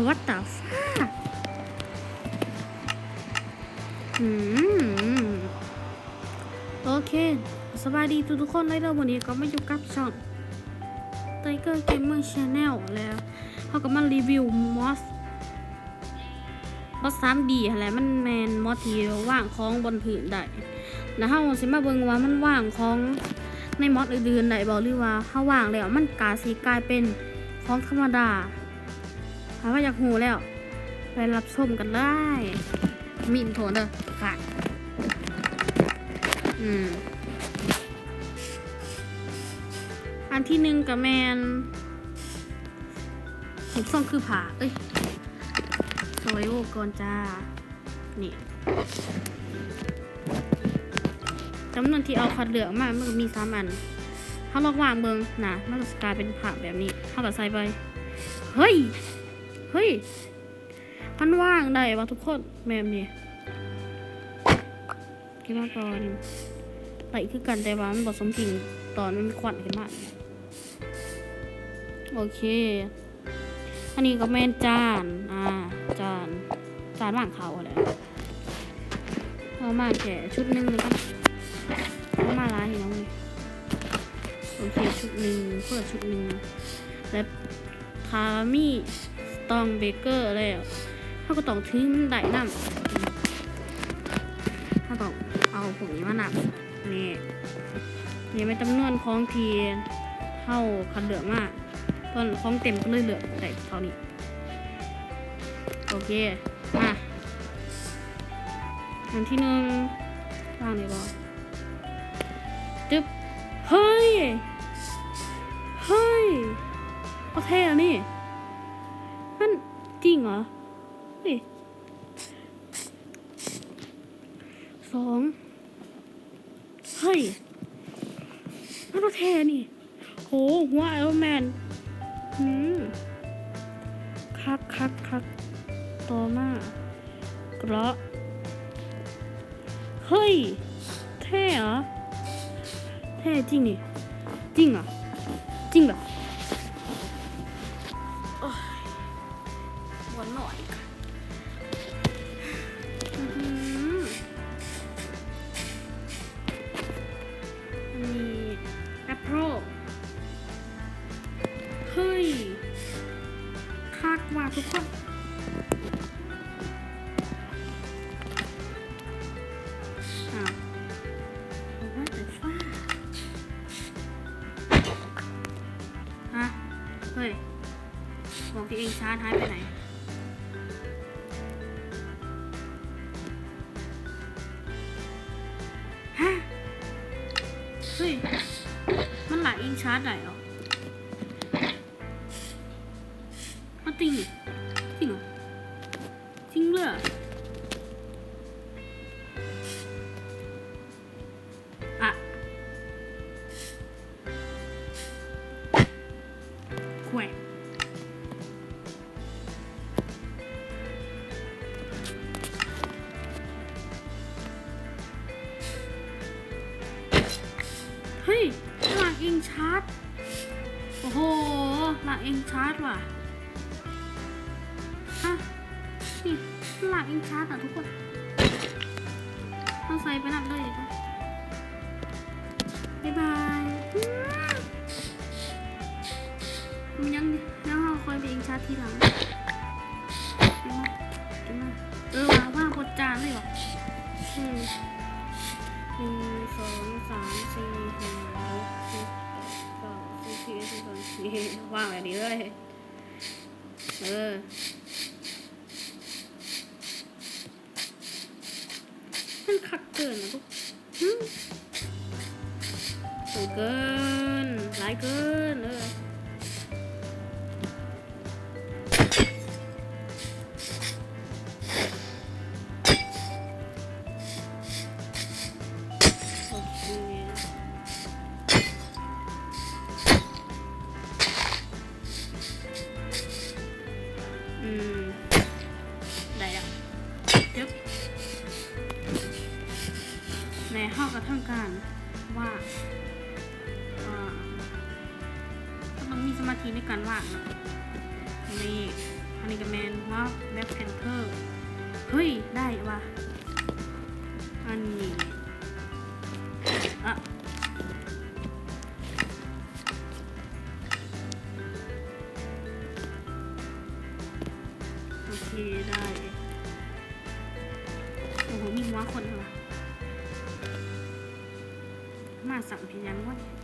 What the fuck? ອືມ ໂອເຄ ສະບາຍດີທຸກໆຄົນເລີຍເດີ. ມື້ນີ້ກໍມາຢູ່ກັບຊ່ອງ Tiger Gamer Channel ແລ້ວເຮົາກໍມາຣີວິວ Moss Moss ສາມດີ ຫັ້ນແຫຼະ. ມັນແມ່ນ Moss ທີ່ວາງຂອງບ່ອນພື້ນໄດ້ ແລ້ວເຮົາຊິມາເບິ່ງວ່າມັນວາງຂອງໃນ Moss ອື່ນໆໄດ້ບໍ່ ຫຼືວ່າເຮົາວາງແລ້ວມັນກະຊິກາຍເປັນຂອງທຳມະດາ. ຖ້າວ່າຢາກຮູ້ແລ້ວ ໄປຮັບຊົມກັນເລີຍ. ມີອິນໂທຣເດີ ຂາດ ອືມ ອັນທີໜຶ່ງກະແມ່ນຮູບຊົງຄືຜາ ເອີຍ ສະໄວໂວກ່ອນຈ້າ. ນີ້ ຈຳນວນທີ່ເອົາຄັດເລືອກມາ ມັນກໍມີສາມອັນ. ເຮົາລອງວາງເບິ່ງນະ ມັນກໍຊິກາຍເປັນພາບແບບນີ້. ເຮົາກໍໃສ່ໄປ. ເຮີ້ຍ ເຮີ້ຍ ມັນວາງໄດ້ຫວາທຸກຄົນ ແບບນີ້. ເກັບມາກ່ອນ ໄດ້ຄືກັນ ແຕ່ວ່າມັນບໍ່ສົມຈິງຕອນມັນມີຄວັນຂຶ້ນມາ. ໂອເຄ ອັນນີ້ກໍແມ່ນຈານ ອ່າ ຈານ ຈານວາງເຂົ້າຫັ້ນແຫຼະ. ເອົາມາແຄ່ຊຸດໜຶ່ງນະ ເອົາມາຫຼາຍເນາະ. ໂອເຄ ຊຸດໜຶ່ງ ຄົນລະຊຸດໜຶ່ງ ແລະ ຖ້າມີ Stormbreaker ແລ້ວ ເຮົາກໍຕ້ອງຖືມັນໄດ້ນຳ. ເຮົາຕ້ອງເອົາພວກນີ້ມານຳ. ນີ້ ນີ້ແມ່ນຈຳນວນຂອງທີ່ເຮົາຄັດເລືອກມາ. ຕອນຂອງເຕັມກໍເລີຍເລືອກໄດ້ເທົ່ານີ້. ໂອເຄ ມາ ອັນທີໜຶ່ງ ວາງໄດ້ບໍ່? ຈຶບ ເຮີ້ຍ ເຮີ້ຍ ບໍ່ແທ້ນີ້ ມັນຈິງຫວາ? ເຮີ້ຍ ສອງ ເຮີ້ຍ ມັນບໍ່ແທ້ນີ້. ໂຫ ຫົວ Iron Man ອືມ ຄັກໆໆ ຕໍ່ມາ ເກາະ ເຮີ້ຍ ແທ້ຫວາ? ແທ້ຈິງນີ້ ຈິງຫວາ? ຈິງຫວາ? ໂອ້ຍ ບໍ່ນ້ອຍ. ອື ອັນນີ້ April ເຮີ້ຍ ຄັກວ່າທຸກຄົນ. ອ້າວ What the fuck ຮະ ເຮີ້ຍ ບອກທີ່ເອງຊາດຫາຍໄປໃສ? ຮະ ເຮີ້ຍ ມັນລາກເອງຊາດໄດ້ເນາະ. ເອົາຕິງ ຕິງ ຕິງເລີຍ ອະ ແຂວະ ເຮີ້ຍ ລາກເອງຊາດ ໂອ້ໂຫ ລາກເອງຊາດຫວາ? ຮະ ນີ້ ລາກເອງຊາດນະທຸກຄົນ. ເຮົາໃສ່ໄປນຳເລີຍດີກວ່າ. ບາຍບາຍ. ອືມ ມັນຍັງ ແລ້ວເຮົາຄ່ອຍໄປເອງຊາດທີຫຼັງ. ເກັບມາ ເກັບມາ. ເອີ ວາງ ວາງບົດຈານເລີຍຫວາ? ອືມ ໜຶ່ງ ສອງ ສາມ ສີ່ ຫ້າ ຫົກ ເຈັດ ແປດ ເກົ້າ ສິບ ສິບເອັດ ສິບສອງ ສິບສາມ ວາງແບບນີ້ເລີຍ. ເອີ ມັນຄັກເກີນນະລູກ. ຫື ໂຫດເກີນ ຫຼາຍເກີນ ເອີ. ໂອເຄ ອືມ ໄດ້ລະ ຈຶບ. ແລະ ເຮົາກໍທຳການວາດ ອ່າ ກໍຕ້ອງມີສະມາທິໃນການວາດເນາະ. ນີ້ ອັນນີ້ກໍແມ່ນຫົວ Black Panther ເຮີ້ຍ ໄດ້ວ່າ ອັນນີ້ ອະ ໂອເຄ ໄດ້ ໂອ້ໂຫ ມີຫົວຄົນເນາະ ມາສຳເປັນຫຍັງວະ?